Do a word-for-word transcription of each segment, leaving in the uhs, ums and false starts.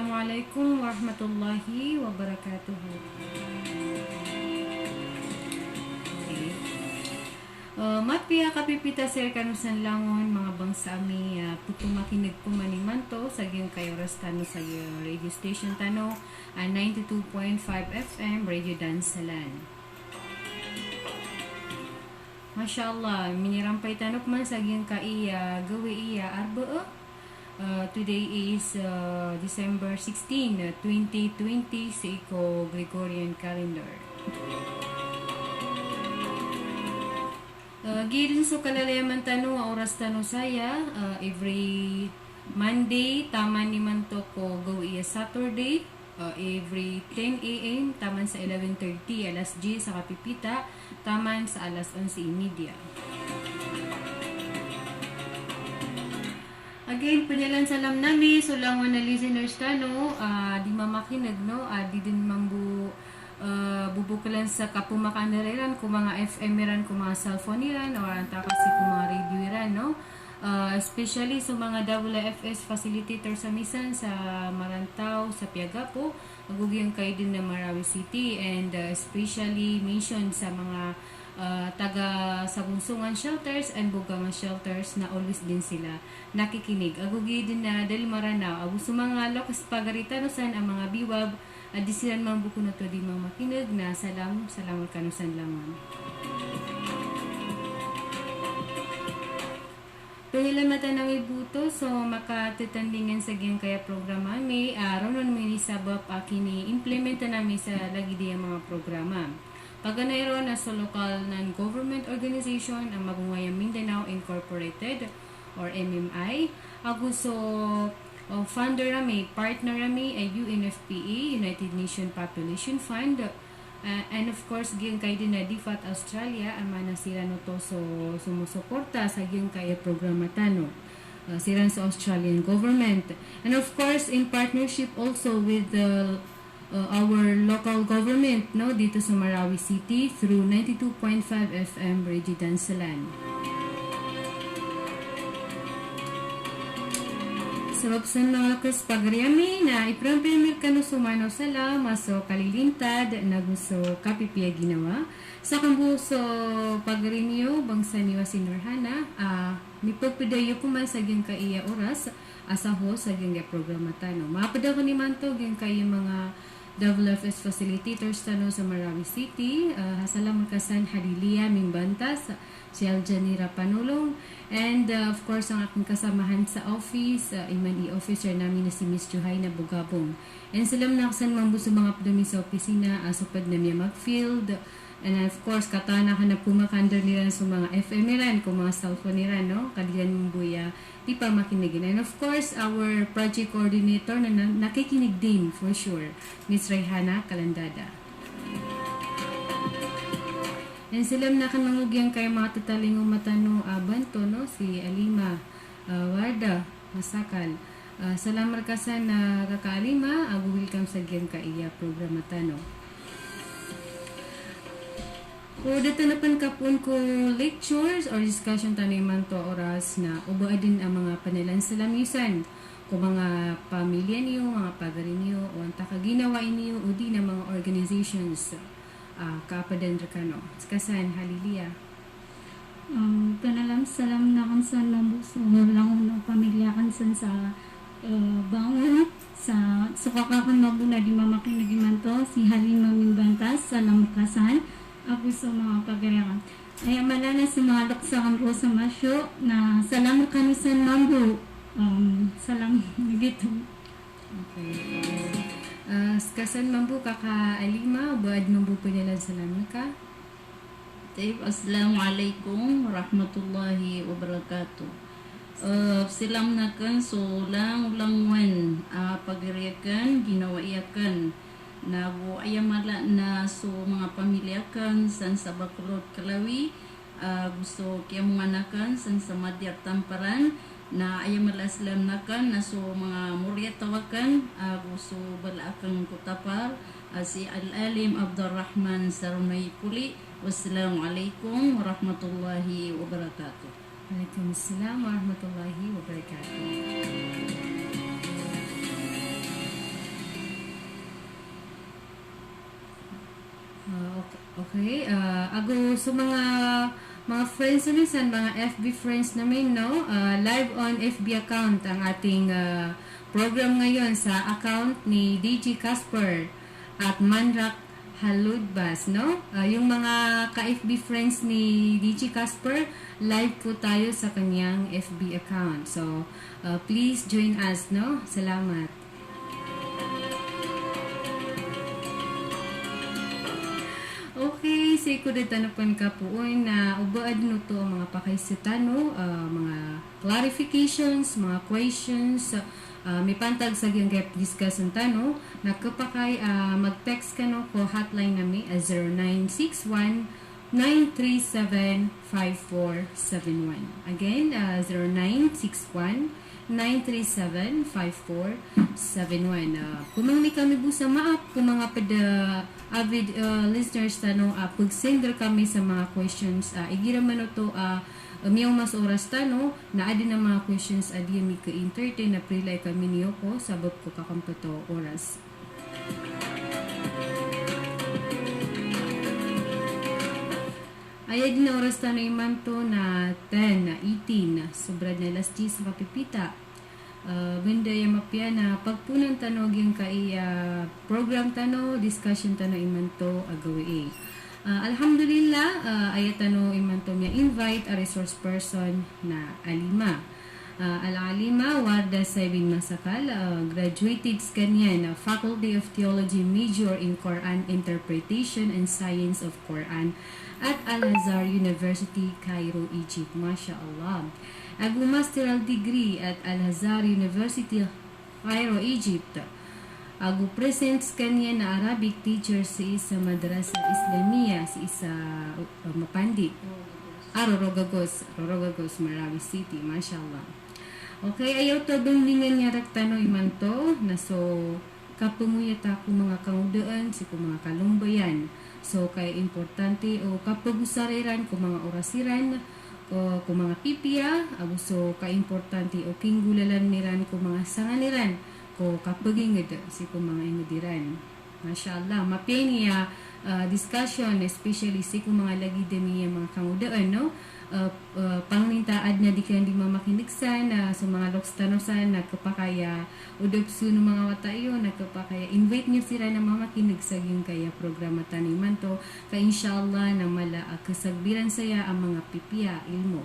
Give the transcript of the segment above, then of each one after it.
Assalamu alaikum warahmatullahi wabarakatuh. Okay. Eh, mapiya a kapipita sii rekano san langon, manga bangsa ami, ah, pphamakin'g pman imanto sa giyangkai a oras tano sa giya radio station tano, ah, ninety-two point five F M Radio Dansalan. Masha Allah, minirampay tano pman sa giyangkai a gawii a Arbaa. Uh, today is, uh, December sixteen, uh, twenty twenty, sii ko Gregorian calendar. Uh, giya dn so kalalayaman tano a oras tano saya, uh, every Monday taman imanto ko gawii a Saturday, uh, every ten A M taman sa eleven thirty, alas diyes a kapipita taman sa alas onse y media. Again, pnyalan salam ami so langon a listeners tano, ah, di mamakin'g, no, ah, di dn mambo, ah, boboklan sa kapmakan'g iran ko manga F M iran, ko manga cellphone iran, o antaa ka sii ko manga radio iran, no. Ah, especially so manga W F S facilitators ami san sa Marantaw, sa Piagapo, ago giyangkai dn a Marawi City, and, ah, especially mention sa manga, ah, taga Sabonsongan shelters and Boganga shelters na always dn sila nakikinig. Ago giya dn a Dali Maranao, ago so manga loks pagari tano san a manga biwab a di siran mambo kon oto di mamakin'g, na salam, salam rekano san langon. Pnyalamatan ami bo oto so makathatandingan sa giyangkai a programa ami, ah, ron on minisabap a kini-implement ami sa lagid iyan a manga programa. Paganay ron na so local non-government organization a Mabungaya Mindanao Incorporated or M M I, ago so, o, funder ami, partner ami a U N F P A, United Nation Population Fund, ah, and of course, giyangkai dn a DFAT Australia, a maana siran oto so, so sumosuporta sa giyangkai a programa tano. Ah, siran so Australian government. And of course, in partnership also with the, uh, our local government, no, dito sa Marawi City through ninety-two point five F M Radio Dansalan. Sabap san manga loks pagari ami na iprampay ami rekano so mano salam a so kalilintad nago so kapipiya ginawa. Sa kambo so pagari niyo, bangsa niyo a si Norhana, ah, mipapda iyo pman sa giyangkai a oras a sa host sa giyangkai a programa tano. Mapda ko niyo imanto giyangkai a manga W F S facilitators tano sa Marawi City, ah, salam reka san Hadilia Mimbantas, si Aljanira Panolong, and, ah, of course, ang aking kasamahan sa office, ah, imanto i officer namin na si Miss Juhaina Bugabong. And salam na akn san mambo so manga pd ami sa opisina, ah, so pd ami a mag-field, and of course, katawan akn a pmakan'g iran so manga F M iran, ko manga cellphone iran, no? Ka di iran mambo iya di pamakin'gn. And of course, our project coordinator na, na nakikinig din, for sure, Miss Rayhana Kalandada. And salam na akn mambo giyangkai a manga tatalingoma tano a banto, no? Si Alima, ah, Warda Masakal. Ah, salam reka san, ah, Kaka Alima, ago welcome sa giyangkai a programa tano. O da tano pn kapoon ko lectures or discussion tano imanto a oras na oba adn a manga panalan salam iyo san ko manga pamilya niyo, manga pagari niyo, o antaa ka ginawai niyo, odi na manga organizations, ah, kapadan rekano. Seka san, Hadilia. Um, panalan salam na akn san mambo so langon o pamilya akn san sa, eh, Bangon, sa, so kaka akn mambo na di mamakin'g imanto, si Halima Mimbantas, salam reka san, ago so manga pagari akn. Aya mala na so manga loks akn roo sa Masyo, na salam rekano san mambo. Um, salam, begitu. Okay. Ah, seka san mambo Kaka Alima, oba adn mambo panalan salam reka. Tayyib, assalamu alaikum warahmatullahi wabarakatuh. Eh, salam akn so langolangon a pagari akn, ginawai akn, nago aya mala na so manga pamilya akn san sa Bacolod, Kalawi, ago so kiyamongan akn san sa Madiar Tamparan, na aya mala a salam akn na so manga moriyataw akn, ago so bala akn ko Tapar, a si Al-Alim Abdul Rahman Saronay Puli. Wassalamu alaikum warahmatullahi wabarakatuh. Waalaikumsalam warahmatullahi wabarakatuh. Okay, ah, ago so mga, mga friends namin san, mga F B friends namin, no? Ah, live on F B account ang ating, ah, program ngayon sa account ni D J Casper at Manrak Haludbas, no? Ah, yung mga ka-F B friends ni D J Casper, live po tayo sa kanyang F B account. So, ah, please join us, no? Salamat. Okay, sii ko da tano pn kapoon na o ba adn oto a mga pakaiza tano, ah, mga clarifications, mga questions, ah, mipantag sa giyangkaya pdiscuss tano, na khapakay a mag-text kano ko hotline ami a zero nine six one nine three seven five four seven one. Again, ah, zero nine six one nine three seven five four seven one. Ah, pamangni kami bo sa maap ko manga pd a avid, ah, listeners tano a pag-send rkami sa manga questions, ah, igira man oto a, ah, miyaoma so oras tano, na adn a manga questions a di ami ka-entertain na prilai kami niyo ko sabap ko kakmpt o oras. Aya dn a oras tano imanto na ten, na eighteen, sobra dn a alas diyes a kapipita. Ah, banda aya mapiya na pagponan tano giyangkai a program tano, discussion tano imanto a gawii. Ah, alhamdulillah, ah, aya tano imanto miya-invite a resource person na Alima. Ah, Al-Alima Warda Saibin Masakal, ah, graduated skaniyan, ah, Faculty of Theology, major in Quran Interpretation and Science of Quran at Al-Azhar University, Cairo, Egypt. Masha Allah. Ago masteral degree at Al-Azhar University, Cairo, Egypt. Ago present skaniyan a Arabic teacher sii sa Madrasa Islamiyah sii sa, uh, Mapandi. Ah, Rorogagos, Rorogagos, Marawi City, masha Allah. Okay, aya oto a bandingan iyan rktano imanto, na so kapangoyata ko manga kangodaan sii ko manga kalombayan. So, kaya importante o kapagosara iran ko manga oras iran, ko, ko manga pipiya, ago so kaimportante o kinggolalan iran ko manga sangan iran ko kapagingd sii ko manga ingd iran. Masha Allah, mapiya ini a, ah, discussion, especially sii ko manga lagid ami a manga kangodaan, no? Ah, ah, pangnin ta adn a di kandima makineg san, ah, so manga loks tano san, na khapakay a o da pzon o manga wata iyo, na khapakay a invite niyo siran a mamakineg sa giyangkaya programa tano imanto, ka insha Allah na mala a khasagbiran saya a manga pipiya a ilmo.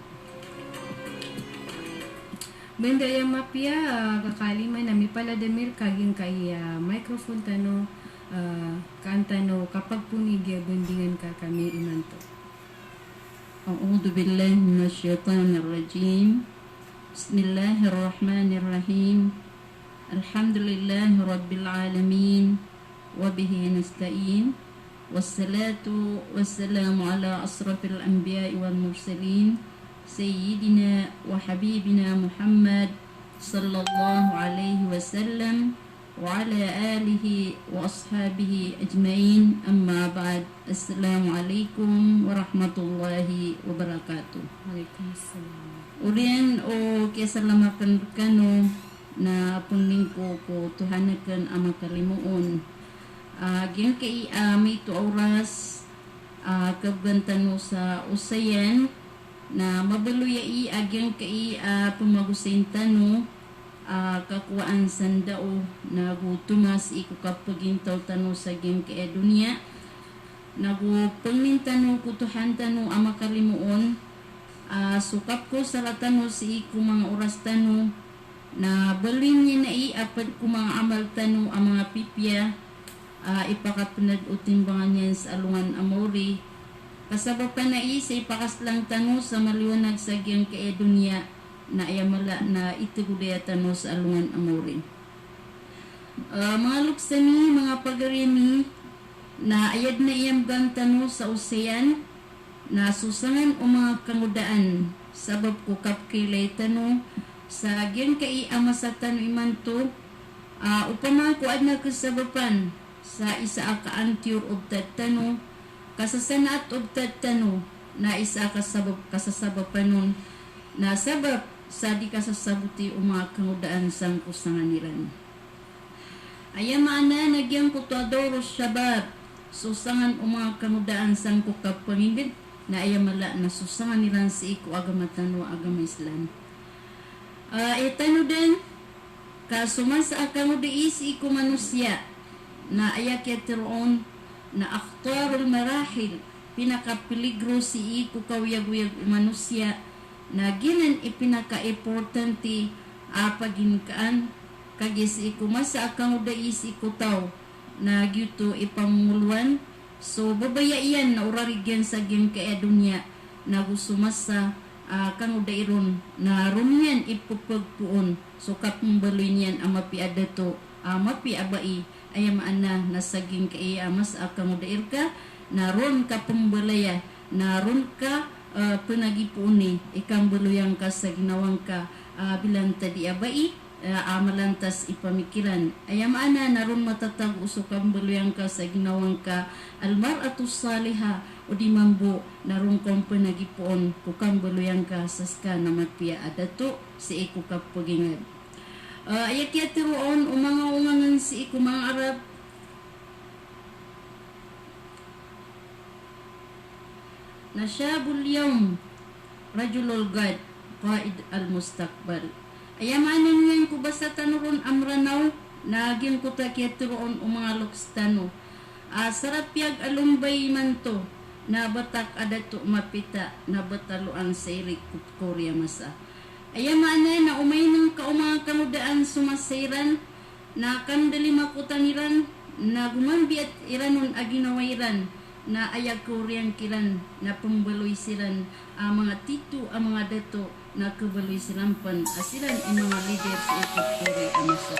Banda aya mapiya, ah, kaka Alima, na mipalad ami rka giyangkaya microphone tano, ah, kaan tano kapagpoon i giya bandingan ka kami imanto. أعوذ بالله من الشيطان الرجيم. بسم الله الرحمن الرحيم. الحمد لله رب العالمين. وبه نستعين. والصلاة والسلام على أشرف الأنبياء والمرسلين. سيدنا وحبيبنا محمد صلى الله عليه وسلم. وعلى آله وأصحابه أجمعين. أما بعد. السلام عليكم ورحمة الله وبركاته. Alaikum salam. Oriyan o kiyasalam akn rkano na pangnin ko ko Tuhan akn a makalimoon. Ah, giyangkai a maito a oras a kabgan tano sa osayan, na mabaloy aya a giyangkai a pamagosayn tano a kakowaan san dao, nago tomas i ko kapagintaw tano sa giyangkai a doniya, nago pangnin tano ko Tuhan tano a makalimoon a so kapkosara tano sii ko manga oras tano, na baloyn iyan ai a pd ko manga amal tano a manga pipiya a ipakapnd o timbangan iyan sa alongan a maori. Kasabapan ai sa ipakaslang tano sa maliwanag sa giyangkai a doniya, na aya mala na itegodaya tano sa alongan a maori. Ah, manga loks ami, manga pagari ami, na aya dn a iyamgan tano sa osayan, na so sangan o manga kangodaan, sabap ko kapkailay tano sa giyangkai a masa tano imanto, a opama ko adn a kasabapan sa isa a kaantiyor o btad tano, kasasanaat o btad tano, na isa a kasabap, kasasabapan on na sabap sa di kasasaboti o manga kangodaan sangko sangan iran. Aya maana na giyangkoto a Dawrus Shabab, so sangan o manga kangodaan sangko kapangingd, na aya mala na so sangan iran sii ko agama tano a agama Islam. Ah, aya tano dn ka so masa a kangodai sii ko manosiya, na aya kiyatharoon na akhtarul marahil, pinakapeligro sii ko kaoyagoyag o manosiya, na giyanan i pinakaimportante a paginkaan, kagiya sii ko masa a kangodai sii ko taw, na giyoto i pamongolowan, so babaya iyan na o rarigi iyan sa giyangkai a doniya, nago so masa a kangodai ron, na ron iyan i pphagopoon so kapmbaloy niyan a mapiya a dato, a mapiya a bai, aya maana na sa giyangkai a masa a kangodai rka, na ron ka pmbalaya, na ron ka, eh, pnagipooni i kambaloyan ka sa ginawa ngka, ah, bilantadi a bai, eh, a malantas i pamikiran. Aya maana na ron matatago so kambaloyan ka sa ginawa ngka, al mar'atus salihah, odi mambo na ron ka on pnagipoon ko kambaloyan ka sa ska na mapiya a dato sii ko kapagingd. Eh, aya kiyatharoon o manga ongangn sii ko manga Arab, na shabul yawm rajulul ghad qaid al mustaqbal. Aya maana niyan ko basa tano ron a Mranaw, na giyangkoto a kiyatharoon o manga loks tano a sarapiyag a lombay imanto, na batak a dato mapita, na bataloan sa irik ko pkhaori a masa. Aya maana na omaineng ka o manga kangodaan so masa iran, na kandalimakotan iran, na gomambiyat iran on a ginawa iran, na aya khaoriyan kiran na pmbaloy siran a manga tito a manga dato, na khabaloy siran pn a siran i manga leader sii ko pkhaori a masa.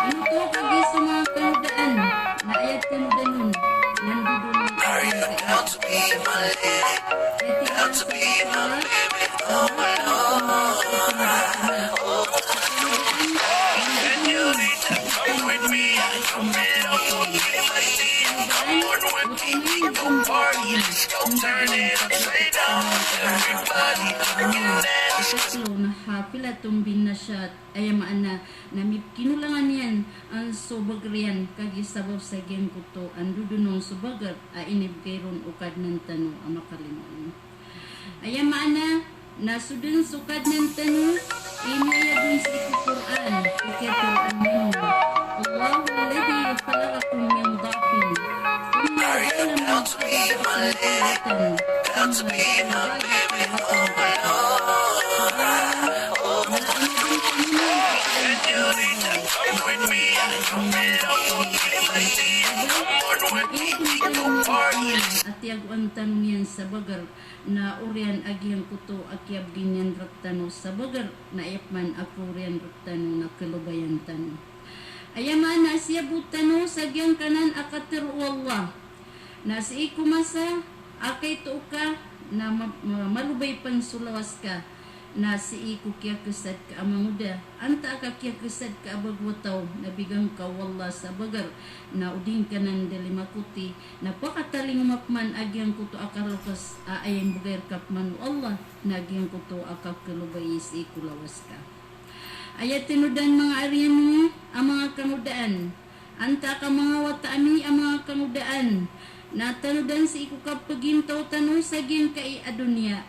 Ino oto kagiya so manga kangodaan na aya tanodan on na ndodon a na haflatum bin nashat, aya maana na mipkinolangan iyan an so bagr iyan, kagiya sabap sa giyangkoto a ndodon on so bagr a inibgay ron o Kadnan tano a makalimoon. Aya maana na so dn so Kadnan tano i miyayag on sii ko Qur'an, i kiyatharoon iyan, Allahu alladhi khalaqakum min dha'fin, thumma ja'ala min ba'di dha'fin quwwatan, thumma ja'ala min ba'di quwwatin ghilfan. A tiyagoan tano niyan sa bagr, na oriyan a giyangkoto a kiyabgi niyan rktano sa bagr, na aya pman a khaoriyan rktano na khalobayan tano. Aya maana a siyabot tano sa giyangkanan a katharo o Allah, na sii ko masa a kaito ka na ma-, ma-, malobay pn so lawas ka, na sii ko kiyakasad ka a mangoda. Antaa ka kiyakasad ka a bago a taw na bigan ka o Allah sa bagr, na o di ngka nan dalimakoti, na pakatalingoma pman a giyangkoto a kaloks a aya imbgay rka pman o Allah, na giyangkoto a kakhalobay sii ko lawas ka. Aya tanodan manga ari ami a manga kangodaan, antaa ka manga wata ami a manga kangodaan, na tanodan sii ko kapagintaw tano sa giyangkai a doniya.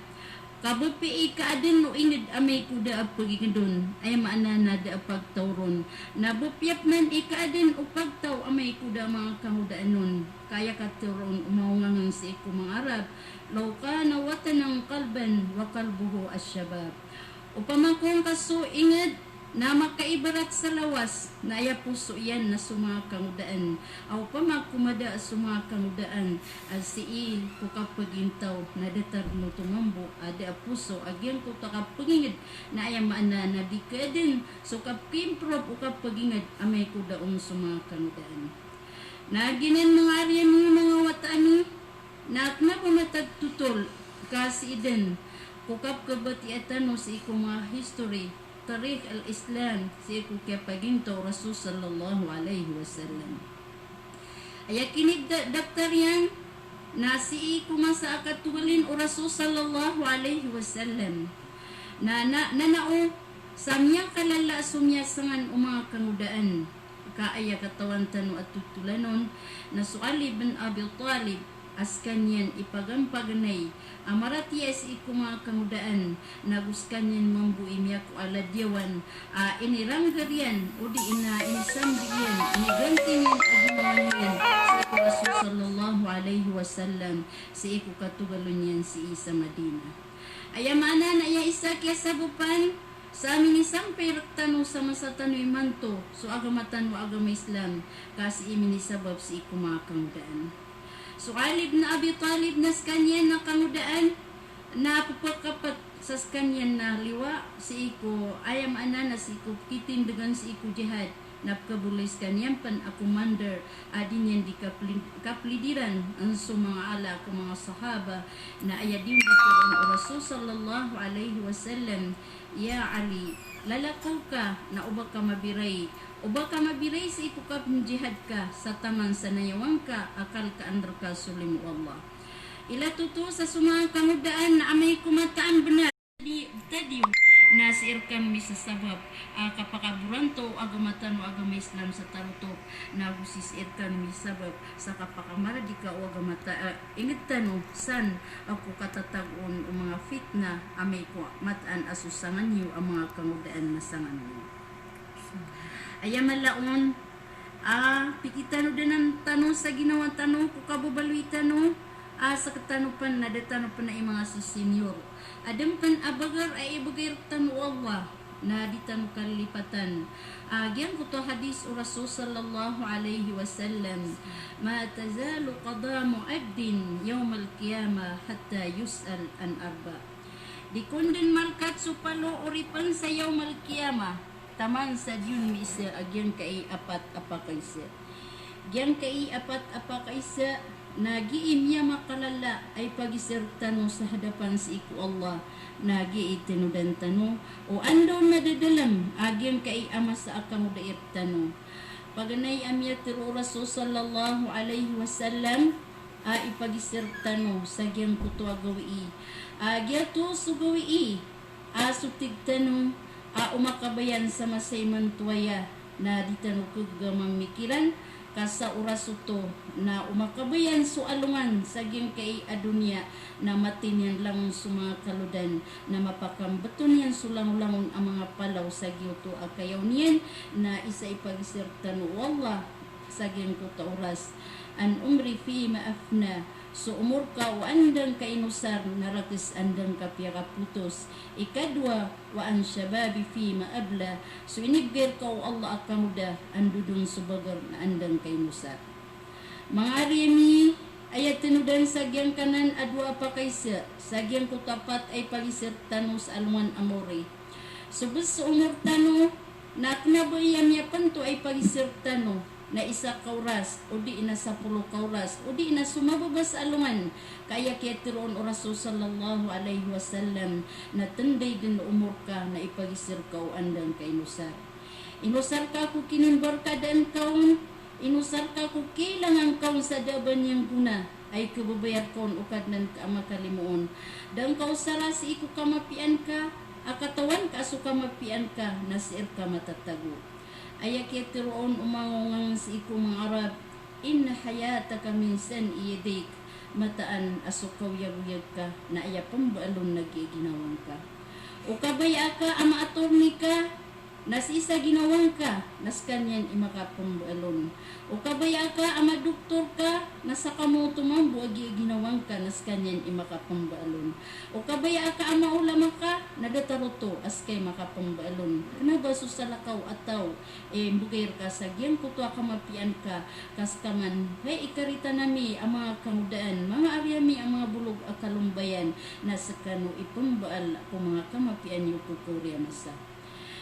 Ka bpiya i kaaden o ingd amay ko da a pagingd on, aya maana na da a pagtaw ron. Na bpiya pman i kaaden o pagtaw amay ko da a manga kangodaan on. Ka aya katharo ron o manga ongangn sii ko manga Arab, law kana watanan qalban wa qalbuhu ash-shabab. Opama ko angka so ingd na makaibarat sa lawas, na aya poso iyan na so manga kangodaan. Aw opama ko mada so manga kangodaan a sii ko kapagintaw, na datar dn oto mambo a da a poso a giyangkoto a kapagingd, na aya maana na di kaaden so kapki-improve o kapagingd amay ko da on so manga kangodaan. Na giyanan manga ari ami, manga wata ami, na kna ba matag totol ka sii dn ko kapkabatiya tano sii ko manga history, tarikh al-Islam, sii ko kiyapagintaw o Rasul sallallahu alaihi wasallam. Aya kinidaktar iyan na sii ko masa a katogalin o Rasul sallallahu alaihi wasallam, na, na, nanao sa miyakalala so miyasangan o manga kangodaan. Ka aya katawan tano a totolanon na so Ali bin Abi Talib a skaniyan i pagampaganay a maratiya sii ko manga kangodaan, na go skaniyan mambo i miyakowa a ladiyawan a iniranggar iyan, odi na inisambi iyan, iniganti niyan a ginawa niyan sii ko Rasul sallallahu alaihi wasallam, sii ko katogalon iyan sii sa Madinah. Aya maana na aya isa kiyasabapan sa minisampay rektano sa masa tano imanto, so agama tano a agama Islam, ka sii minisabap sii ko manga kangodaan. So Ali bin Abi Talib na skaniyan na kangodaan na pepakapat sa skaniyan na liwa sii ko, aya maana na sii ko kitindegan sii ko jihad, na pekabolay skaniyan pen a commander a di niyan di kapli-, kaplidiran en so manga ala ko manga sahaba, na aya di on di tharoon o Rasul sallallahu alaihi wasallam, "Ya Ali, lalakaw ka, na oba ka mabiray, oba ka mabiray sii ko kapnjihad ka, sa taman sa nayawa ngka a kalkaan reka so limo o Allah." Ilay oto sa so manga kangodaan na amay ko mataan benar di, tadiyo, na sii rekano misasabap a kapakaboranto o agama tano a agama Islam sa tarotop, na go sii rekano misasabap sa kapakamaradika o agama ta-, a, inged tano san a ko katatagoon o manga fitnah amay ko mataan a so sangan iyo a manga kangodaan na sangan iyo. Aya mala on a pikitanodanan tano sa ginawa tano ko kababaloy tano, a sektano pen na da tano pen a i manga sisinior. Aden pen a bager a ibegay rektano o Allah, na di tano kalilipatan a giyangkoto a hadis o Rasul sallallahu alaihi wasallam, "Ma tazalu qadamu abdin yawmal qiyamah hatta yus'al an arba." Di kon den malkat so palo o oripen sa yawmal qiyamah, taman sa di on miisa a giyangkai a pat a pakaisa. Giyangkai a pat a pakaisa, na gii miyamakalala a ipagisa rektano sa hadapan sii ko Allah, na gii tinodan tano o anda on na dadalem a giyangkai a masa a kangodai rektano. Paganay a miyatharo o Rasul sallallahu alaihi wasallam a ipagisa rektano sa giyangkoto a gawii a giyato so gawii a so tig tano a o makabayan sa masa imanto aya na di tano kega mamikiran ka sa oras oto na o makabayan so alongan sa giyangkai a doniya na mati niyan langon so manga kalodan, na mapakambeto niyan so langolangon a manga palaw sa giyoto a kayaw niyan, na isa ipagisa rektano o Allah sa giyangkoto a oras. An umri fima afna, so omor ka o anda ngka inosar na rakhs anda ngka piyakapotos. Ikadowa, wa an shababi fima abla, so inibgay rka o Allah a kangoda, anda on so bager na anda ngka inosar. Manga ari ami, aya tinodan sa giyangkanan a dowa a pakaisa sa giyangkoto a pat a ipagisa rektano sa alongan a maori. So bes so omor tano, na kena ba aya miyapanto a ipagisa rektano na isa ka oras, odi na sapolo ka oras, odi na so mababa sa alongan, ka aya kiyatharo on o Rasul sallallahu alaihi wasallam na tendai den o omor ka na ipagisa rka o anda ngka inosar. Inosar ka ko kinimbarkadaan ka on, inosar ka ko kailangan ka on sa da a ba niyan gona, a ikababayar ka on o Kadnan ka a makalimoon. Da ngka osara sii ko kamapiyaan ka, a katawan ka a so kamapiyaan ka na sii rka matatago. Aya kiyatharo on o manga ongangen sii ko manga Arab, inna hayataka min san'i yadik, mataan a so kaoyagoyag ka na aya pembaal on na giya ginawa ngka. O kabaya ka a ma-attorney ka, na sii sa ginawa ngka na sekaniyan i makapembaal on. O kabaya ka a madoktor ka, na saka mo oto mambo a giya ginawa ngka na sekaniyan i makapembaal on. O kabaya ka a maolama ka, na datar oto a seka i makapembaal on. Kena ba so salakaw a taw i mbegay rka sa giyangkoto a kamapiyaan ka, ka seka man, hay ikaritan ami a manga kangodaan, manga ari ami a manga bolog a kalombayan, na sekano i pembaal ko manga kamapiyaan iyo ko kaori a masa.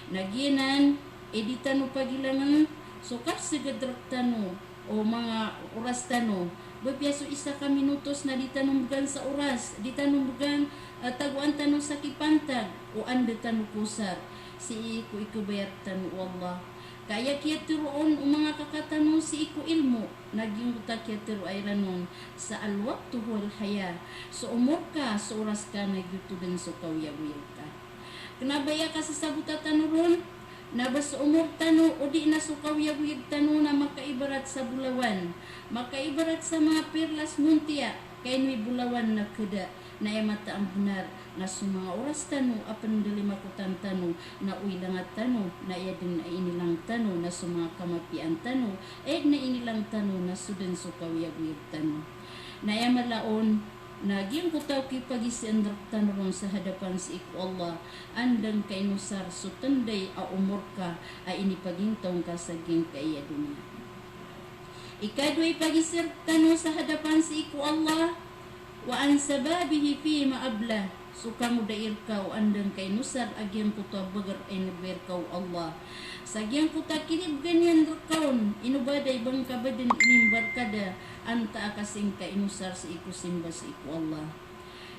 Na giyanan i di tano pagilangen so kapseged rektano o manga oras tano. Ba piya so isa ka minutos na di tano mbegan sa oras, di tano mbegan, eh, tagoan tano sa kipantag o anda tano kosar sii ko ikabaya rektano o Allah. Ka aya kiyatharo on o manga kaka tano sii ko ilmo, na giyangkoto a kiyatharo iran on sa al-waqtu huwal hayah. So omor ka, so oras ka na giyoto den so kaoyagoyag ka. Kena ba aya kasasabota tano ron, Na ba so omor tano, odi na so kaoyagoyag tano na makaibarat sa bolawan, makaibarat sa manga perlas montiya, ka ino i bolawan na kada, na aya mataan a benar na so manga oras tano a pendalimakotan tano, na oilanga tano, na aya den a inilang tano na so manga kamapiyaan tano, aya den a inilang tano na so den so kaoyagoyag tano. Na aya mala on, na giyangkoto a kipagisian rektano ron sa hadapan sii ko Allah, anda ngka inosar so tenday a omor ka a inipagintaw ngka sa giyangkai a doniya. Ikadowa i pagisi rektano sa hadapan sii ko Allah, wa an shababihi fima ablah, so kangodai reka o anda ngka inosar a giyangkoto a bager a inobay reka o Allah. Sa giyangkoto a kinibegan iyan reka on, ino ba da i ba ngka ba den inimbar ka da, antaa ka sii ngka inosar sii ko simba sii ko Allah.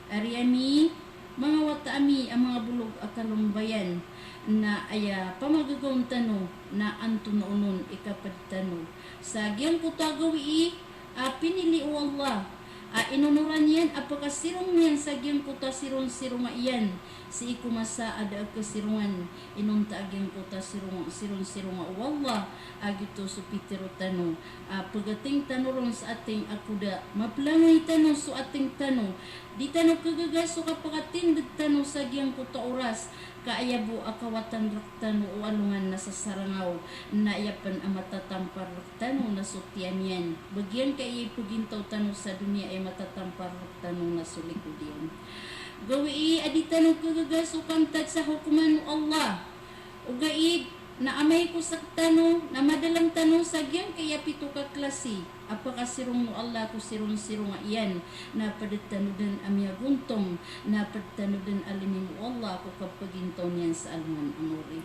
Ari ami, manga wata ami a manga bolog a kalombayan, na aya pamagagawn tano, na antonaa onon i kaped tano sa giyangkoto a gawii a pinili o Allah, a inonoran iyan a pekasirong iyan sa giyangkoto a sironsironga iyan sii ko masa a da a kesirongan, inonta a giyangkoto a sirong, sironsironga o Allah, a giyoto so pitero tano, a pegating tano ron sa ating a koda, mapelangay tano so ating tano, di tano kegaga so kapekatindeg tano sa giyangkoto a oras, ka aya bo a kawatan rektano o alongan na sa sarangaw, na aya pen a matatampar rektano na so tiyan iyan. Ba giyangkai a ipegintaw tano sa doniya a aya matatampar rektano na so likod iyan. Gawii a di tano kegaga so kantad sa hokoman o Allah. Ogaid na amay ko sektano na madalang tano sa giyangkai a pito ka klasi a pekasirong o Allah ko sironsironga iyan, na ped tano den a miyagontong, na ped tano den a limo o Allah ko kapegintaw niyan sa alongan a maori.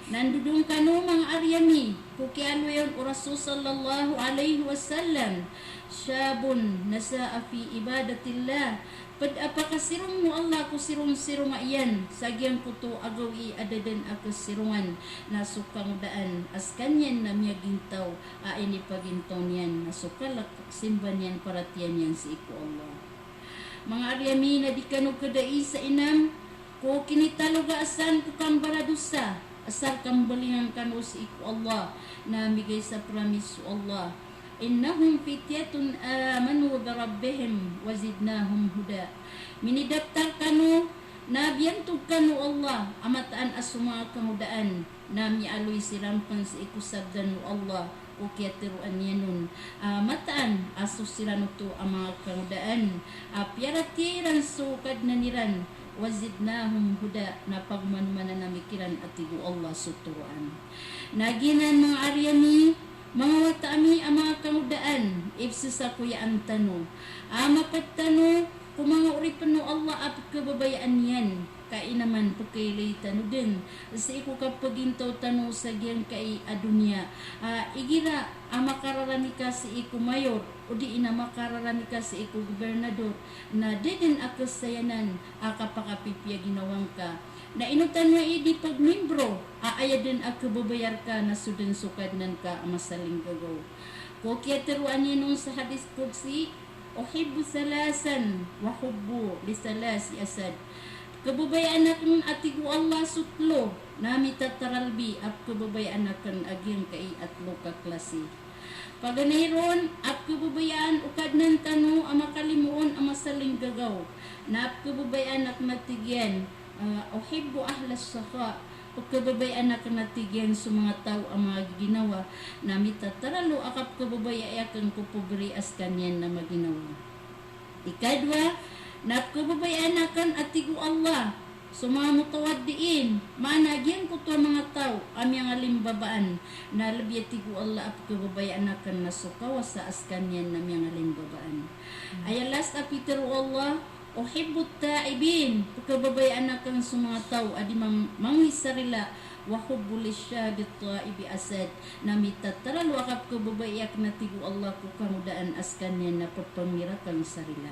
Na ndodon kano manga ari ami ko kiyaaloy on o Rasul sallallahu alaihi wasallam, "Shabun nasha'a fi ibadatillah." Ped a pakasirong o Allah ko sironsironga iyan sa giyangkoto a gawii a da den a kesirongan, na so kangodaan a sekaniyan na miyagintaw a inipagintaw niyan na so kalek, simba niyan, paratiyaya niyan sii ko Allah. Manga ari ami, na di kano kedai sa inam ko kinitaloga a san ko kambaradosa, asar kambalingan kano sii ko Allah, na migay sa promise o Allah, "Innahum fityatun amanu bi rabbihim wa zidnahum huda." Minidaptar kano, na biyantog kano o Allah a mataan a so manga kangodaan na miyaaloy siran pen sii ko sabdan o Allah ko kiyateroan iyan on, a mataan a so siran oto a manga kangodaan a piyaratiyaya iran so Kadnan iran, "Wa zidnahum huda," na pagomanomanan ami kiran, a tig o Allah, so toroan. Na giyanan manga ari ami, manga wata ami a manga kangodaan, ipsesakoyaan tano a maped tano ko manga oripen o Allah a pekebabayaan iyan, ka inaman pekeilay tano den sii ko kapegintaw tano sa giyangkai a doniya, a igira a makararani ka sii ko mayor, odi na makararani ka sii ko gobernador, na da den a kesayanan a kapakapipiya ginawa ngka. Na ino tano i di pagmimbro a aya den a kebebaya reka na so den so Kadnan ka a masalinggagaw. Ko kiyateroan iyan on sa hadis qudsi, "Uhibbu thalathan wa hubbu li thalathi ashad." Pekebabayaan aken, a tig o Allah, so telo, na mitataralbi a pekebabayaan aken a giyangkai a telo ka klasi. Paganay ron, a pekebabayaan o Kadnan tano a makalimoon a masalinggagaw, na pekebabayaan aken, a tig iyan, eh, "Uhibbu ahlas sakha." Pekebabayaan aken, a tig iyan, so manga taw a manga giginawa, na mitataralo a kapekebabayai aken ko pobri a sekaniyan na maginawa. Ikadowa, na pekebabayaan aken, a tig o Allah, so manga mutawaddiin, maana giyangkoto a manga taw a miyangalimbabaan, na lebi, a tig o Allah, a pekebabayaan aken na so kawasa a sekaniyan na miyangalimbabaan. Aya last a pitero o Allah, "Uhibbu ta'ibin," pekebabayaan aken so manga taw a di mang-, mangisarila, "wa hubbu lishabit ta'ibi ashad," na mitataralo a kapekebabayai aken, a tig o Allah, ko kangodaan a sekaniyan na pepangirakan sa rila.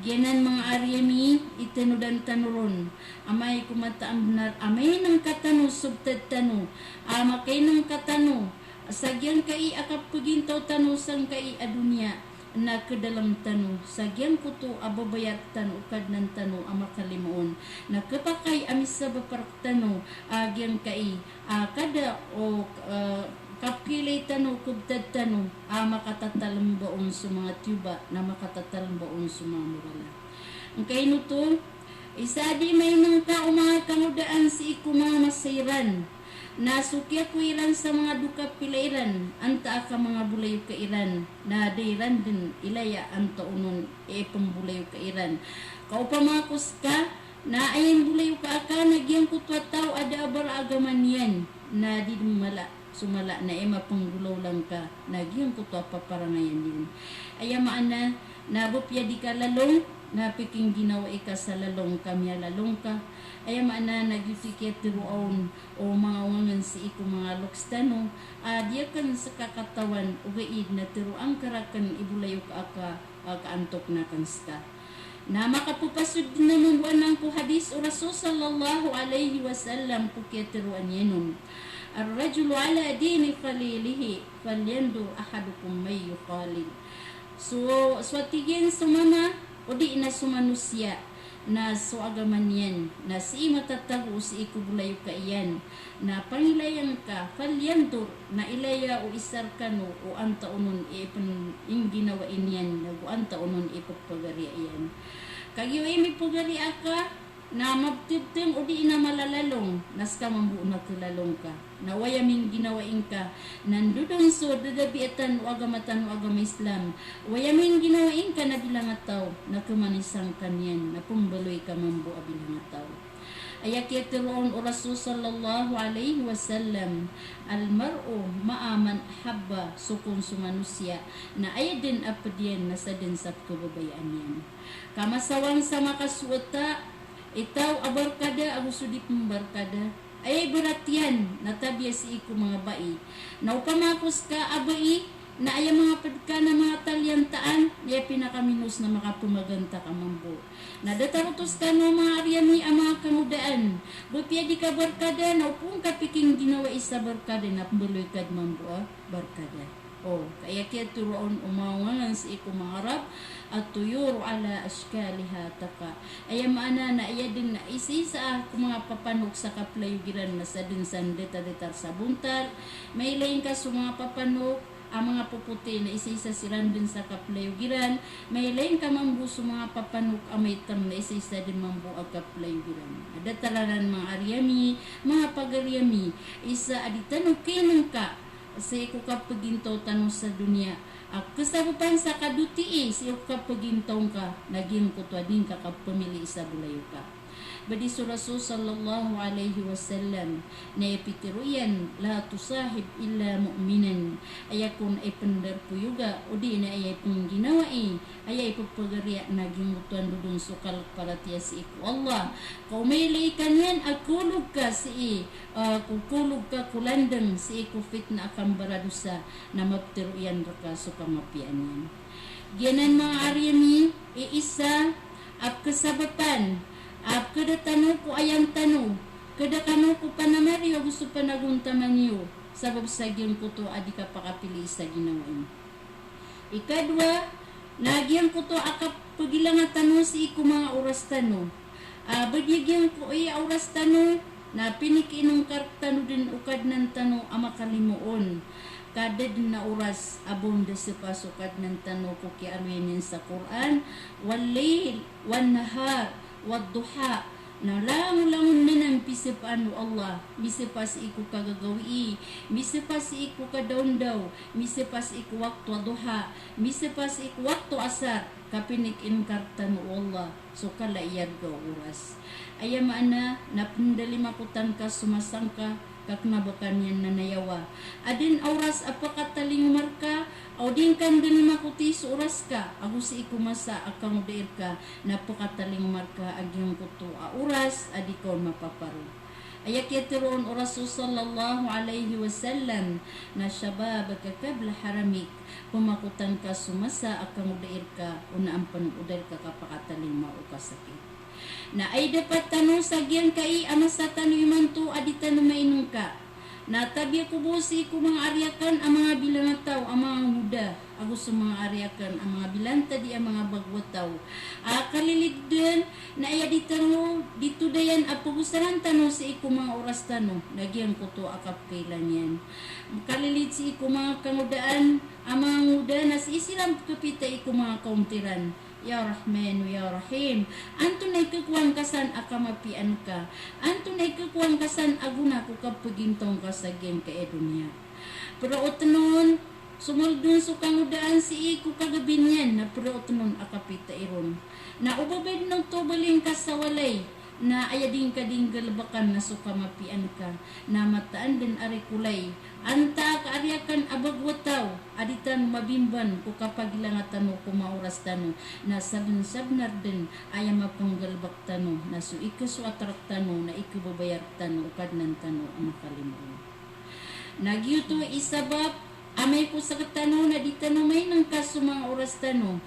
Giyanan manga ari ami i tenodan tano ron, amay ko mataan a benar a mainengka tano so betad tano, a makainengka tano sa giyangkai a kapegintaw tano sangkai a doniya, na kedalem tano sa giyangkoto a babayar tano o Kadnan tano a makalimoon. Na kepakay a misabap rektano a giyangkai a kada o, eh, kapkilay tano, kebtad tano a makatatalem ba on so manga tiyoba, na makatatalem ba on so manga morala. Angkaino oto, isa a di mainengka o manga kangodaan sii ko manga masa iran, na so kiyakowa iran sa manga dokapila iran, antaa ka manga bolayoka iran, na da iran den ilaya antaa onon i pembolayoka iran. Ka opama ko seka, na aya imbolayoka aka na giyangkoto a taw a da a baraagama niyan, na di den mala so mala na aya mapenggolawla ngka na giyangkoto a paparangayan iyan. Aya maana na apiya di ka lalong, na pikingginawa ika sa lalong ka miyalalong ka. Aya maana na giyoto i kiyatero aon o manga ongangen sii ko manga loks tano a di aken seka katawan, ogaid na tero angka raken i bolayoka aka a kaantok na aken seka. Na makapepasod den a mambo anan ko hadis o Rasul sallallahu alaihi wasallam ko kiyateroa niyan on, "Ar-rajulu ala dini khalilihi, falyanzur ahadukum man yukhalil." So, so a tig iyan, so mama, odi na so manosiya na so agama niyan na sii matatago sii ko bolayoka iyan, na pangilaya ngka, falyanzur, na ilaya o isa rekano o antaa onon i peningginawa niyan, nago antaa onon i pepagariya iyan. Kagiya aya mipagariya aka na mabtebteng odi na malalalong, na seka mambo na kelalong ka. Na o aya mingginawai ngka na ndodon so dadabiatan o agama tano a agama Islam. O aya mingginawai ngka na bilang a taw na kemanisan ka niyan, na pembaloy ka mambo a bilang a taw. Aya kiyateroa on o Rasul sallallahu alaihi wasallam, "Al-mar'u ma'a man ahabba," so kon so manosiya na aya den a ped iyan na sa den sa pekebabayaan iyan. Ka masawan sa makasoata i taw a barkada ago so di pembarkada. Aya ibarat iyan na tabiya sii ko manga bai. Na opama ko seka a bai, na aya manga ped ka na manga taliantaan, na aya pinakaminos na makapemaganta ka mambo. Na datar oto sekano manga ari ami a manga kangodaan. Apiya di ka barkada, na opama ka pikingginawa i sa barkada, na pembaloy ka den mambo a barkada. O, ka aya kiyateroa on o manga ongangen sii ko manga Arab, "At-tuyuru ala ashkaliha taqa." Aya maana na aya den a isaisa ko manga papanok sa kapelayogiran na sa den sa ndetadatar sa bontal. Mailay ngka so manga papanok a manga popoti na isaisa siran den sa kapelayogiran. Mailay ngka mambo so manga papanok a maitem na isaisa den mambo a kapelayogiran. A datar anan manga ari ami, manga pagari ami, isa a di tano kinengka sii ko kapegintaw tano sa doniya a kesabapan sa kadotii sii ko kapegintaw ngka na giyangkoto a di ngka kapemili sa bolayoka. Badi so Rasul sallallahu alaihi wasallam na aya pitero iyan, "La tusahib illa mu'minan." Aya kon a ipendarpoyoga odi na aya ipengginawai, aya ipepagariya na giyangkoto a ndodon so kalek paratiyaya sii ko Allah. Ka o mailay ka niyan a kolog ka sii, ah, ko kolog ka ko landeng sii ko fitna a kambaradosa, na mapetero iyan reka so kamapiyaan iyan. Giyanan manga ari ami i isa a pekesabapan a pekeda tano ko ayam tano, keda kano ko panamari ago so panagontaman iyo, sabap sa giyangkoto a di kapakapili sa ginawai. Ikadowa, na giyangkoto a kapegilanga tano sii ko manga oras tano. A, badi giyangkoto a oras tano, na pinikiinengkar tano den o Kadnan tano a makalimoon. Ka da den a oras a ba on da sepa so Kadnan tano ko kiyaaloya niyan sa Qur'an, "Wal-layl wan-nahar wad-duha." Na langolangon anan pisepaan o Allah, misepa sii ko kagagawii, misepa sii ko kadaondaw, misepa sii ko wakto a duha, misepa sii ko wakto asar, ka pinikiinengkar tano o Allah so kala i arga o oras. Aya maana na pendalimakotan ka so masa ngka, ka kena ba ka niyan nanayawa. Aden a oras a pekatalingoma reka, a o di ngka ndalimakoti so oras ka ago sii ko masa a kangodai reka, na pekatalingoma reka a giyangkoto a oras a di ka on mapaparo. Aya kiyateroon o Rasul sallallahu alaihi wasallam na, "Shababaka qabla haramik." Pemakotan ka so masa a kangodai reka, onaan pen o da reka kapakatalingoma o kasakit. Na aya dapat tano sa giyangkai a masa tano imanto a di tano mainengka. Na tabiya ko bo sii ko manga ari aken a manga bilangataw a manga ngoda, So manga ari akn a manga bilantadi a manga bago a taw. A kalilid dn na aya di tano di todayan a pagosaran tano sii ko manga oras tano na giyangkoto a kapkailangan iyan. Kalilid sii ko manga kangodaan a manga ngoda na sii siran pkhapitai ko manga kaontiran. Ya Rahman, ya Rahim. Antonaa i khakowa ngka san a kamapiyaan ka? Antonaa i khakowa ngka san a gona ko kapagintaw ngka sa giyangkai a doniya? Piraotn on, somold on so kangodaan sii ko kagabi niyan, na piraotn on a kapitai ron. Na o ba badn oto a bali ngka sa walay, na aya di ngka di nggalbkan na so kamapiyaan ka, na mataan dn a rikolay. Antaa ka ari akn a bago a taw a di tano mabimban ko kapagilanga tano ko manga oras tano, na sabnsabnar dn aya mapnggalbk tano, na so ikhasoat rktano na ikhababayar rktano o Kadnan tano a makalimbong. Na giyoto i sabap amay ko sktano na di tano mainngka so manga oras tano,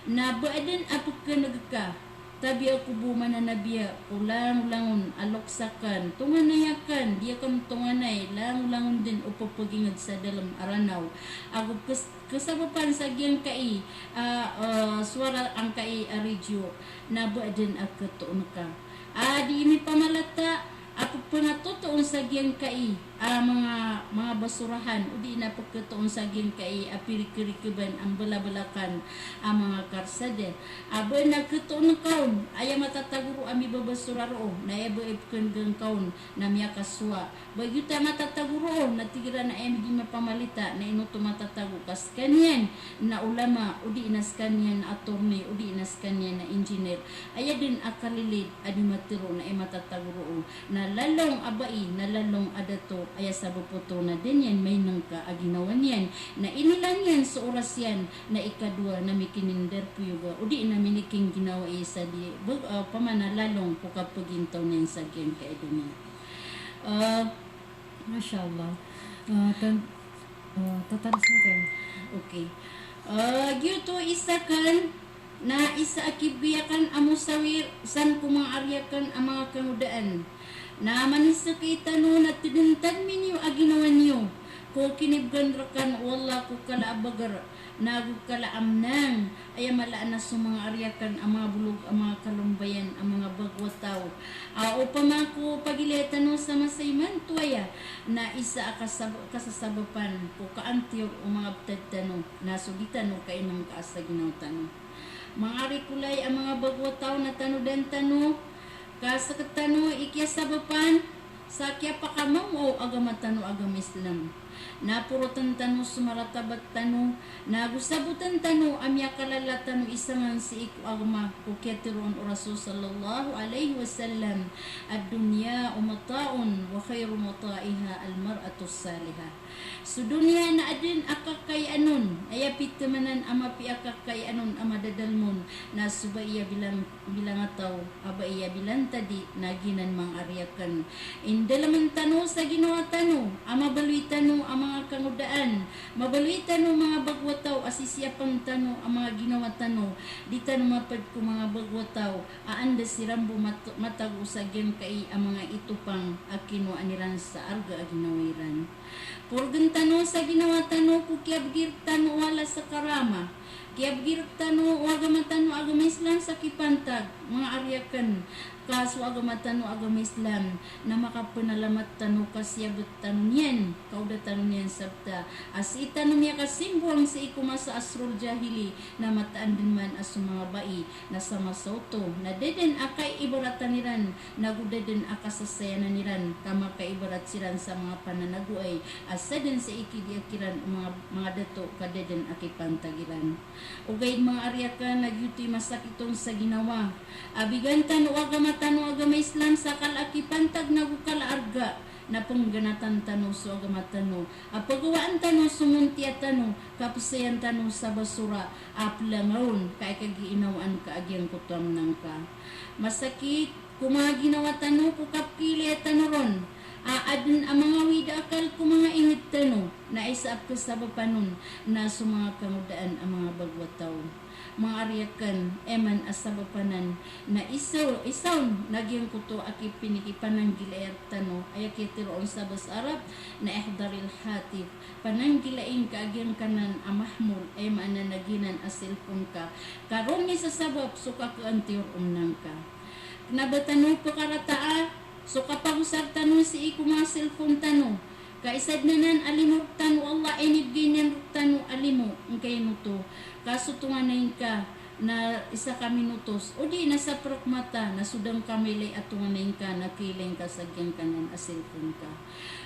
na ba adn a pkhan'g ka, tabiya ko bo mananabiya ko langolangon a loks akn, tonganay akn, di akn tonganay, langolangon dn o pphagin'g sa dalm a Ranaw ago khasabapan sa giyangkai a, a, sowara angkai a radyo, na ba adn a khatoon ka. A di ini pamalata a pphangatotoon sa giyangkai a manga, manga basorahan, odi na pkhatoon sa giyangkai a pirikrikban a mbalabalakan a manga karsada. A ba na khatoon ka on, aya matatago roo a mibabasora roo, na aya ba i pkhan'gan ka on na miyakasowa. Ba giyoto a matatago roo na tig iran a aya midi mapamalita na ino oto matatago ka skaniyan na ulama, odi na skaniyan na attorney, odi na skaniyan na engineer. Aya dn a kalilid a di matharo na aya matatago roo na lalong a bai, na lalong a dato, aya sabap oto na da niyan mainngka a ginawa niyan, na inilang iyan so oras iyan, na ikadowa na mikinindarpoyoga, odi na minikingginawa iyan sa di, ba, a, pamana lalong ko kapagintaw niyan sa giyangkai a doniya. A, Masha Allah. A, tan-, a, tataros na tayo. Okay. A, giyoto isa kan, na isa a kibgay akn a mosawir san ko manga ari akn a manga kangodaan. Na maniskai tano na tdntadmi niyo a ginawa niyo ko kinibgan rkano o Allah ko kala a bagr, na ago kala a mnang, aya mala na so manga ari akn a manga bolog a manga kalombayan a manga bago a taw. A, opama ko pagilaya tano sa masa imanto aya, na isa a kasab-, kasasabapan ko kaantiyor o manga btad tano, na so di tano kainngka sa ginawa tano. Manga ari ko lay a manga bago a taw na tanodan tano, ka sktano i kiyasabapan sa kiyapakamamoa o agama tano a agama Islam. Na porotn tano so maratabat tano, na ago sabotn tano a miyakalala tano i sangan sii ko agama ko kiyatharoon o Rasul sallallahu alaihi wasallam, "Ad-dunya mata'un wa khairu mata'iha al-mar'atus salihah." So doniya na adn a kakayaan on, aya pithamanan a mapiya a kakayaan on a madadalm on, na so bai a bilang, bilang a taw a bai a bilantadi, na giyanan manga ari akn. Indalmn tano sa ginawa tano a mabaloy tano a manga kangodaan, mabaloy tano manga bago a taw a sisiyapn tano a manga ginawa tano, di tano mapd ko manga bago a taw a anda siran bo mat-, matago sa giyangkai a manga itopang a kinowaan iran sa arga a ginawa iran. Porgn tano sa ginawa tano ko kiyabgi rktano o Allah sa karama. Kiyabgi rktano o agama tano a agama Islam sa kipantag, manga ari akn, ka so agama tano a agama Islam na makapnalamat tano ka siyabt tano niyan, ka oda tano niyan sabta a sii tano miyakasimbowang sii ko masa asrul jahili, na mataan dn man a so manga bai na sa masa oto na da dn a kaiibaratan iran, na go da dn a kasasayanan iran, ka makaibarat siran sa manga pananagoay a sadn sa ikidiya kiran o manga, manga dato ka da dn a kipantag iran. Ogaid manga ari akn, na giyoto i masakit on sa ginawa a bigan tano o agama tano a agama Islam sa kala a kipantag na go kala a arga, na pngganatan tano so agama tano a pagawaan tano so montiya tano, kapsayan tano sa basora a plangawon, ka ikagiinawaan ka a giyangkoto a mnang ka. Masakit ko manga ginawa tano ko kapkhailaya tano ron. A adn a manga awid a akal ko manga ingd tano, na isa a pkhasabapan on na so manga kangodaan a manga bago a taw. Manga ari akn, aya man a sabapan anan na isa, isa on na giyangkoto a kipinikipananggilai rktano, aya kiyatharo on sa basa Arab na ihdharil hatif. Pananggilai ngka a giyangkanan a mahmol, aya maana na giyanan a cellphone ka, ka roo misasabap so kakhaantiyor o mnang ka. Kna ba tano pkharataa so kapagosar tano sii ko manga cellphone tano. Ka isa dn anan a limo rktano o Allah a inibgay niyan rktano a limo, ngkaino oto. Ka so tonganay ngka na isa ka minutos, odi na sa prkmata, na so da ngka mailay a tonganay ngka na khailay ngka sa giyangkanan a cellphone ka.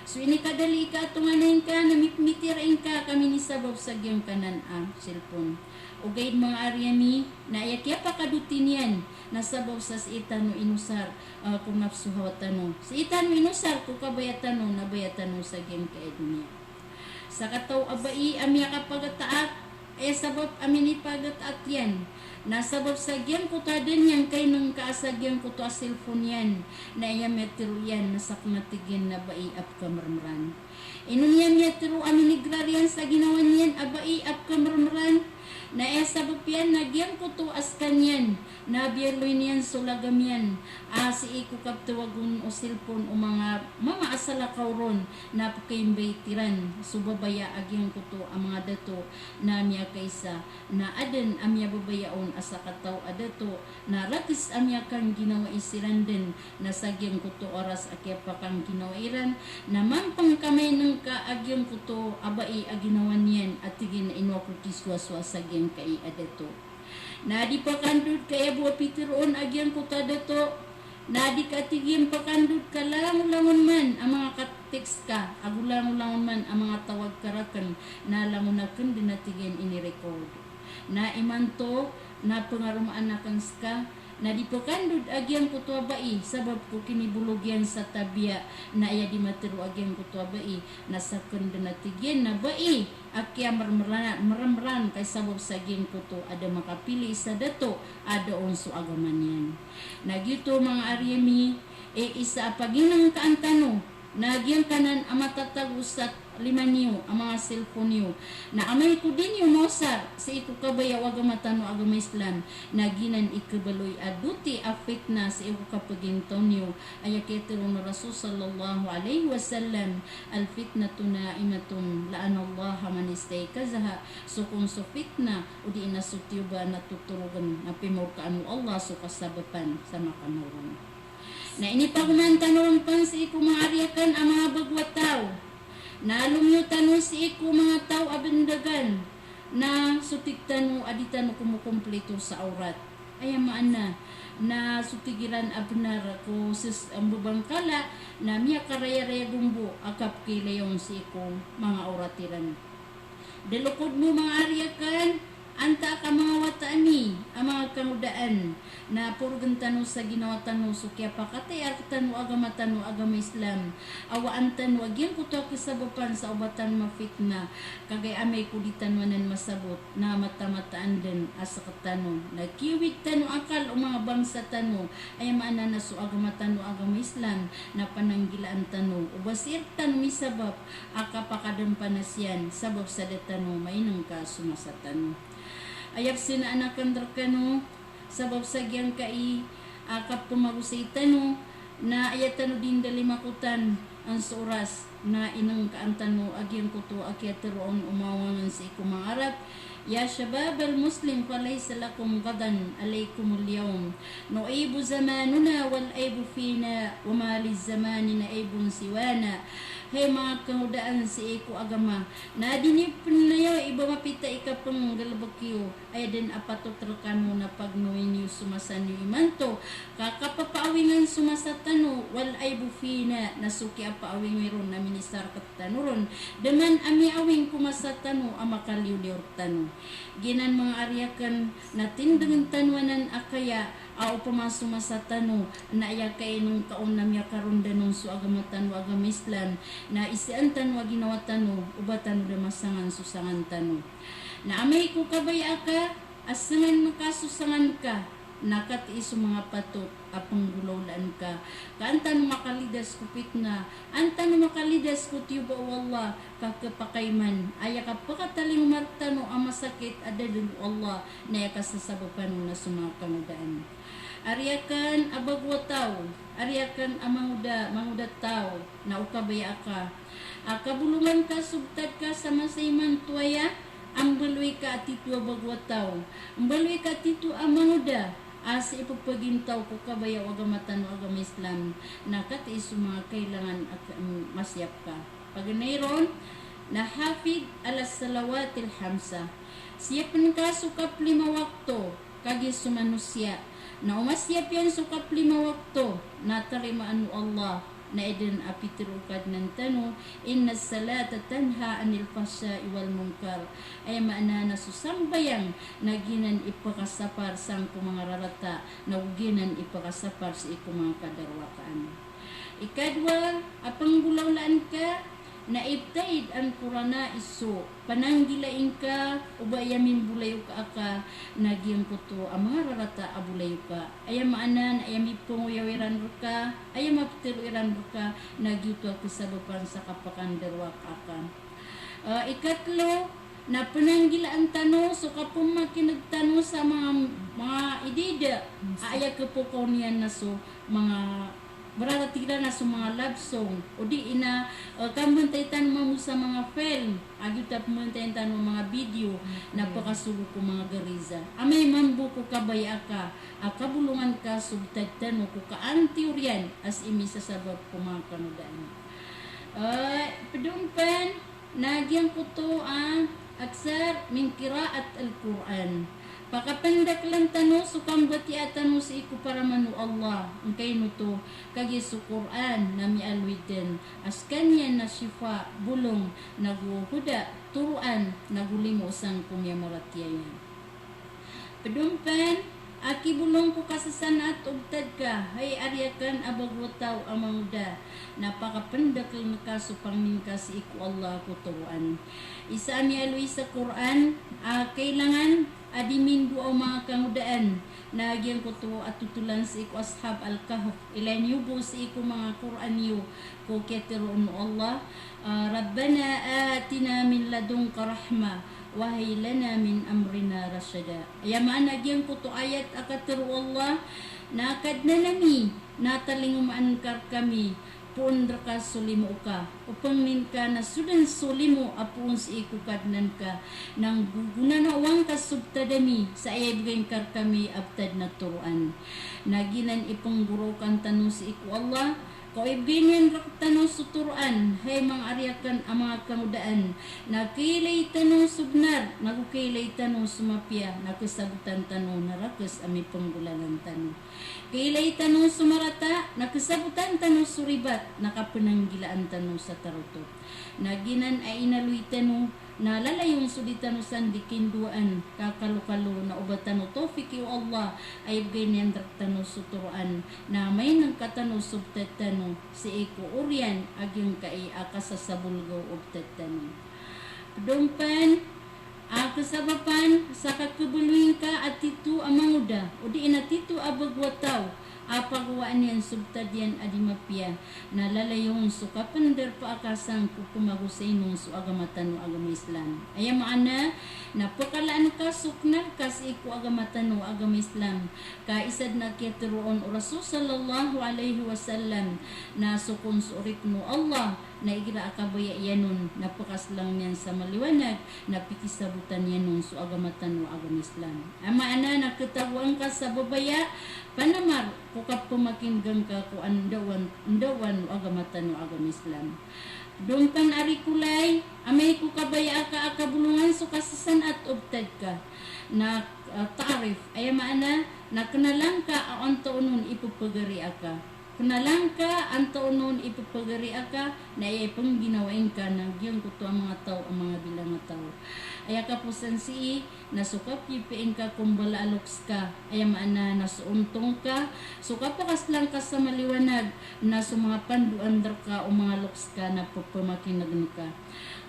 So inikadalii ka a tonganay ngka na mipmitiray ngka ka minisabap sa giyangkanan a cellphone. Ogaid manga ari ami, na aya kiyapakadoti niyan na sabap sa sii tano inosar, ah, ko nafso hawa tano. Sii tano inosar ko kabaya tano na baya tano sa giyangkai a doniya. Sakataw a bai a miyakapagataat, aya sabap a minipagataat iyan na sabap sa giyangkoto a da niyan kainngkaa sa giyangkoto a cellphone iyan, na aya miyatharo iyan na sakn a tig iyan na bai a pkhamrmran. Ino niyan miyatharo a minigrar iyan sa ginawa niyan a bai a pkhamrmran, na aya sabap iyan na giyangkoto a skaniyan na biyaloy niyan so lagam iyan a sii ko kaptawag on o cellphone o manga mama a salakaw ron, na pkhaimbayt iran so babaya a giyangkoto a manga dato na miyakaisa, na adn a miyababaya on a sakataw a dato na rakhs a miyakangginawai siran dn, na sa giyangkoto a oras a kiyapakangginawai ran, na mampang ka mainngka a giyangkoto a bai a ginawa niyan a tig iyan a ino ako kisowasowa sa giyangkai a dato. Na di pakandod ka aya bo a pitharo on a giyangkoto a dato, na di ka tig iyan pakandod ka langolangon man a manga ka-text ka, ago langolangon man a manga tawag ka rakn, na langon akn dn a tig iyan ini-record. Na imanto na pngaromaan akn ska, na di pakandod a giyangkoto a bai, sabap ko kinibolog iyan sa tabiya, na aya di matharo a giyangkoto a bai, na sakn dn a tig iyan na bai a kiyamrmran, mrmran ka sabap sa giyangkoto a da makapili sa dato a da on so agama niyan. Na giyoto manga ari ami, i isa a paginngkaan tano na giyangkanan a matatago sa lima niyo a manga cellphone iyo, na amay ko di niyo maosar sii ko kabaya o agama tano a agama Islam, na giyanan i khabaloy a doti a fitna sii ko kapagintaw niyo. Aya kiyatharo o Rasul sallallahu alaihi wasallam, "Al-fitnatu na'imatun, la'anallaha man istayqazaha." So kon so fitna, odi na so tiyoba na totorogn, na pimorkaan o Allah so kasabapan sa makanaw ron. Na inipagoman tano ron pn sii ko manga ari akn a manga bago a taw. Na lomiyo tano sii ko manga taw a bndagan, na so tig tano a di tano komokomplito sa awrat. Aya maana na so tig iran a bnar ko sas, mbabangkala, na miyakarayaraya gombo a kapkhailay on sii ko manga awrat iran. Dalokod mo manga ari akn, antaa ka manga wata ami a manga kangodaan, na porogn tano sa ginawa tano so kiyapakataya rktano o agama tano a agama Islam. Awaan tano a giyangkoto a kasabapan sa oba tano mafitna, kagiya amay ko di tano anan masabot, na mataan-mataan dn a sktano na kiyawid tano akal o manga bangsa tano, aya maana na so agama tano a agama Islam, na pananggilaan tano, oba sii rktano misabap a kapakadampanas iyan, sabap sa da tano mainngka so masa tano. Aya pzinaan akn rkano, sabap sa giyangkai a kapmagosay tano, na aya tano di ndalimakotan so oras, na inngkaan tano a giyangkoto a kiyatharoa on o manga wangan sii ko manga Arab, "Ya shababal muslim, falaysa lakum ghadan, alaykumul yawm. Nu'ibu zamanana wal aibu fina, wa ma lizzamani aibun siwana." Hay manga kangodaan sii ko agama, na di niyo pn aya i ba mapita i kapnggalbk iyo, aya dn a patot rkano na pagnowi niyo so masa niyo imanto, ka kapapaawingan so masa tano, wal aibu fina, na so kiyapaawingi ron na minisarkt tano ron, da man a miyaawing ko masa tano a makaliyo-liyo rktano. Giyanan manga ari akn, na tindgn tano anan a kaya a opama so masa tano na aya kainngka on na miyakarondan on so agama tano a agama Islam, na isaan tano a ginawa tano, oba tano da masangan so sangan tano. Na amay ko kabaya aka a sangan ka so sangan ka, Na katii so manga patot a penggolawlaan ka. Ka an tano makalidas ko pitna, an tano makalidas ko tiyoba o Allah, ka kepakaiman, aya kapakatalingoma rektano a masakit a dadel o Allah, na aya kasasabapan on na so manga kangodaan. Ari aken a bago a taw, ari aken a mangoda, mangoda taw, na o kabaya aka a kabolongan ka so btad ka sa masa imanto aya, a mbaloy ka a tito a bago a taw, mbaloy ka a tito a mangoda, a sii pepagintaw ko kabaya o agama tano a agama Islam, na katii so manga kailangan a ke-, masiyap ka. Paganay ron, na hafidh ala salawatil khamsa. Siyapen ka so kaplima wakto, kagiya so manosiya na o masiyap iyan so kaplima wakto, na tarimaan o Allah, na aya den a pitero o Kadnan tano, innas salata tanha anil fahsha'i wal munkar. Aya maana na so sambayang na giyanan i pekasapar sangko manga rarata, na go giyanan i pekasapar sii ko manga kadarowakaan. Ikadowa a penggolawlaan ka, na ibtaid an qurana'i su', pananggilai ngka o ba aya mimbolayoka aka, na giyangkoto a manga rarata a bolayoka. Aya maana na aya mipengoyaw iran reka, aya mapetero iran reka, na giyoto a kesabapan sa kapakandarowaka aka. Eh, ikatlo, na penanggilaan tano so kapemakineg tano sa manga, manga ida-ida a aya kepokaw niyan na so manga, berarti iran na so manga love song, odi na, eh, kambentay tano mambo sa manga film, a giyoto a pembentayan tano manga video, na pekasogo ko manga gariza. Amay mambo ko kabaya aka a kabolongan ka so btad tano ko kaanti oriyan a sii misasabap ko manga kangodaan. Eh, pedompen, na giyangkoto a akthar min qira'at al-Qur'an. Pakapendakelen tano so kambatiya tano sii ko paraman o Allah, angkaino oto, kagiya so Qur'an na miyaaloy den a sekaniyan na shifa, bolong, na go hoda, toroan, na go limo sangko miyamaratiyaya. Pedompen, a kibolong ko kasasanaat o btad ka, hay ari aken a bago a taw a mangoda, na pakapendakelen ka so pangni ngka sii ko Allah ko toroan. Isa a miyaaloy sa Qur'an a kailangan a di mindoa o manga kangodaan, na giyangkoto a totolan sii ko Ashab al-Kahf, ilay niyo bo sii ko manga Qur'an iyo ko kiyateroon o Allah, ah, Rabbana atina min ladunka rahma wa hayyi lana min amrina rashada. Aya maana giyangkoto ayat a katero o Allah, na Kadnan ami, na talingomaan ka rekami, poon reka so limo ka. O pangnin ka na so den so limo a poon sii ko Kadnan ka, na nggogonanaowan ka so btad ami, sa aya ibegay ngka rekami a btad na toroan. Na giyanan i penggorokan tano sii ko Allah, ka o ibegay niyan rektano so toroan, hay manga ari aken a manga kangodaan, na kailay tano so benar, na go kailay tano so mapiya, na kesabotan tano na rakes a mipenggolalan tano. Kailay tano so marata, na kesabotan tano so ribat, na kapenanggilaan tano sa tarotop. Na giyanan a inaloy tano, na lalayon so di tano sandi kindowaan, ka kalokalo na oba tano tawfiki o Allah a ibegay niyan rektano so toroan, na mainengka tano so btad tano sii ko oriyan a giyangkai a kasasabolgaw o btad tano. Pedompen, a kesabapan sa kakebaloy ngka a tito a mangoda, odi na tito a bago a taw, a pagowaan iyan so btad iyan a di mapiya, na lalayon so kapenderpa aka sangko pemagosay non so agama tano a agama Islam. Aya maana, na pekalaan ka so kenal ka sii ko agama tano a agama Islam, ka isa den a kiyateroon o Rasul sallallahu alaihi wasallam, na so kon so oripn o Allah, na igira a kabaya iyan on, na pekaselang iyan sa maliwanag, na pikisabotan iyan on so agama tano a agama Islam. A maana na ketagoan ka sa babaya, panamar ko kapemakinega ngka ko andawan, andawan o agama tano a agama Islam. Dompan ari kolay, amay ko kabaya aka a kabolongan so kasasanaat o btad ka. Na, ah, ta'rif, aya maana na kenalan ka a antaa on i pepegari aka. Kenalan ka antaa on i pepegari aka, na aya pengginawai ngka na giyangkoto a manga taw a manga bilang a taw. Aya kaposan sii na so kapipiya ingka ko mbala a loks ka, aya maana na so ontong ka, so kapakaslang ka sa maliwanag, na so manga pandoan rka o manga loks ka na pphamakinegn ka.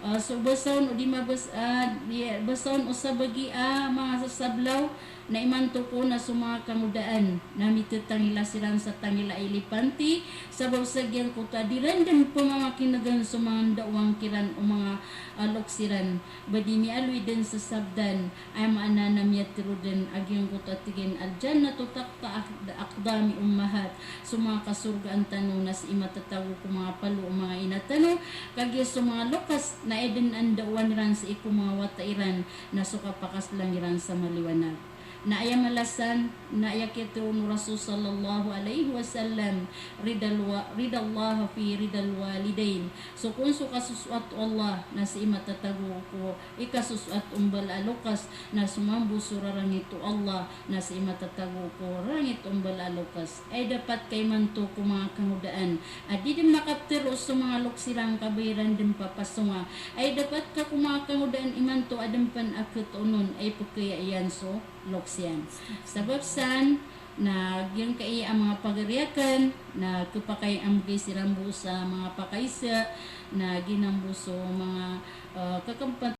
Ah, so basa on o di mabas-, ah, di, basa on o sabagi a manga sasablaw, na imanto ko na so manga kangodaan na mitetangila siran sa tangila a ilipanti, sabap sa giyangkoto a di ran den pphamakinegn so manga ndaowan kiran o manga, ah, loks iran. Ba di miyaaloy den sa sabdan, aya maana na miyatharo den a giyangkoto a tig iyan, "Al-jannatu tahta aqdami ummahat." So manga kasorgaan tano na sii matatago ko manga palo o manga ina tano, kagiya so manga loks na aya den a ndaowan iran sii ko manga wata iran na so kapakaslang iran sa maliwanag. Na aya malasan, na aya kiyatharoa o Rasul sallallahu alaihi wasallam, ridal wa-, ridallah fi ridal walidain. So kon so kasosoat o Allah na sii matatago ko ikasosoat o mbala a loks, na so mambo so rarangit o Allah na sii matatago ko rarangit o mbala a loks. Ay dapat ka imanto ko manga kangodaan a di den makaptharo so manga loks iran ka ba iran den papasonga. Ay dapat ka ko manga kangodaan imanto a den pn a ketoon on a ipkaya iyan so loks iyan. Sabap san na giyangkai a manga pagari akn na khapakay a mbgay siran bo sa manga pakaisa, na giyanan bo so manga, eh, kakmpan